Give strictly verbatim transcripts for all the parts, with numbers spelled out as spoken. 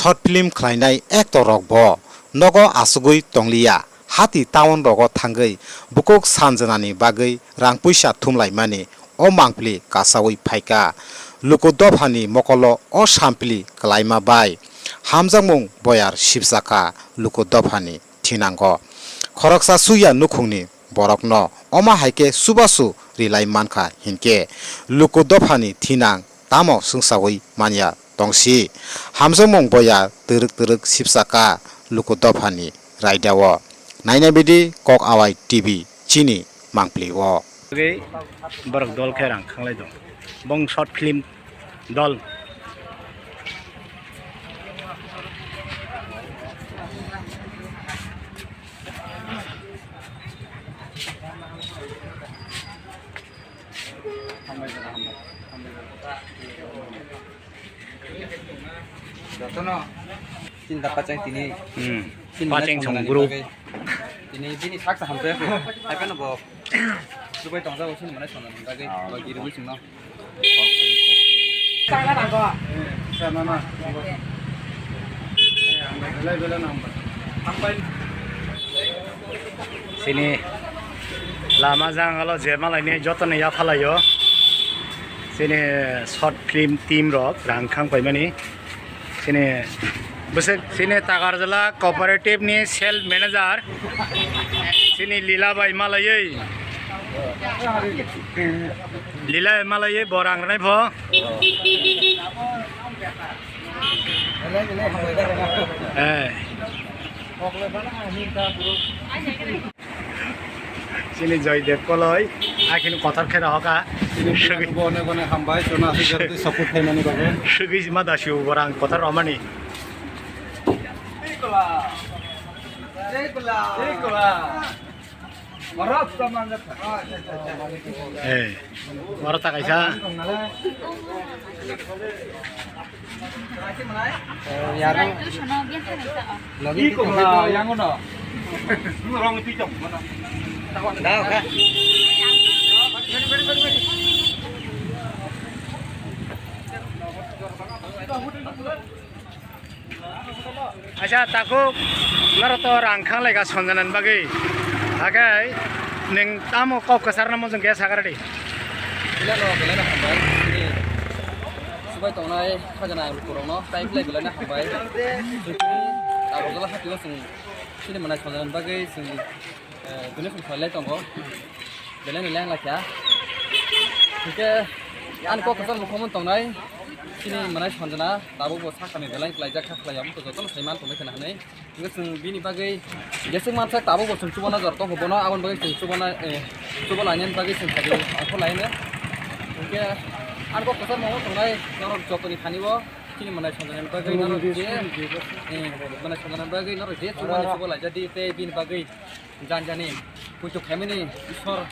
Short film khlainai actor rok bo nogo achugwi tongliya, hati town rogo thangwi bukhuk sanjanani bagwi rang puisa thumlaimani o mangpili kasawi phaikha. Luku dophani mokolo o sampili kwlaima bai hamjakmung boyar sibsakha luku dophani thinango. Khoroksa suya nukhungni borokno oma hai khe chubachu rilai mankha hinkhe luku dophani thinang tamo swngsawi manya tongsi. Hamjakmung boya twrwk twrwk sibsakha luku dophani raidao. Naina bidi Kok Awai T V chini mangpili o. Borok dol khe rang khanglai do. Bong short film dol. Jotono. Tinta pachang tini. Hmm. Tini pachang manai song songnani group. Bagwi. Tini bini saksa hamjak. Hai phano bo. Dubai tongjago sini manai songnani bagwi. Ah. Bo giribwi songno. Sini lama jangalo je malaini jotono yaphalaio. Sini short film team rok rang khang paimani. Sini bwswk sini Takarjala cooperative ni sales manager. Sini Lila bai malaiwi. Lila bai malaiwi bo rang rwnai pho. Eh. Sini Joydev Koloi, akhini kotor khe rohoka. Sini Sugwi. Bo onek onek hambai, chwngno aswk jagwi support khaimani bagwi. Sugwi ma da siu borang kotor romani. Eh, oro ta kaisa. Yarang. Iko bla, yang ono. Rong ti jong. Dah, oke. Acha, takhuk, norok to rang khanglai ka Sanjana ni bagwi. Hakai, nwng tamo kok kwchar no mojong khe sakar di. Belai no, belai no hambai. Chini subai tongnai khajana lukurokno tai belai belai no hambai. Chini Agartala hati o chwng chini manai Sanjana ni bagwi chwng, eh, donation khlailai tongo. Belai no leng lai kha. Hingke ani kok kwchar mukhang tongnai chini manai Sanjana tabuk bo sakani belai khlaijak kha khlai amo to jotono sai man tongnai khna hinwi. Hingke chwng bini bagwi jeswk mansa tabuk bo chwng chubana jora tongo bono aboni bagwi chwng chubana, eh, chuba lainani bagwi chwng khaidi akho laino. Hingke ani kok kwchar mukhang tongnai norok jotoni thani o chini manai Sanjana ni bagwi norok je, eh, manai Sanjana ni bagwi norok je chubani chuba laijadi tei bini bagwi Jani jani, puitu khaimani Isor,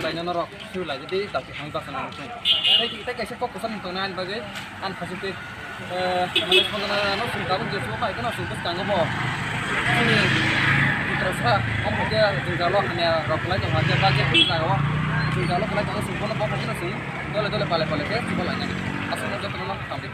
baino norok, sui lai jadi, dati hang basa norok sung. Tei, tei kaisa kok kwcham tong nani bagwi, ani khasi tei, eh, mane Sanjana no sung tabuk je sung pai kono sung bwskango bo. Ani, putra sa, om hote, jung jalo, ane rok lai tong hake, ba je kuni jago, jung jalo khlai tong sung kono bo kono sung, dole dole pale pale ke, sung lai nani. Asal no joto no tam de.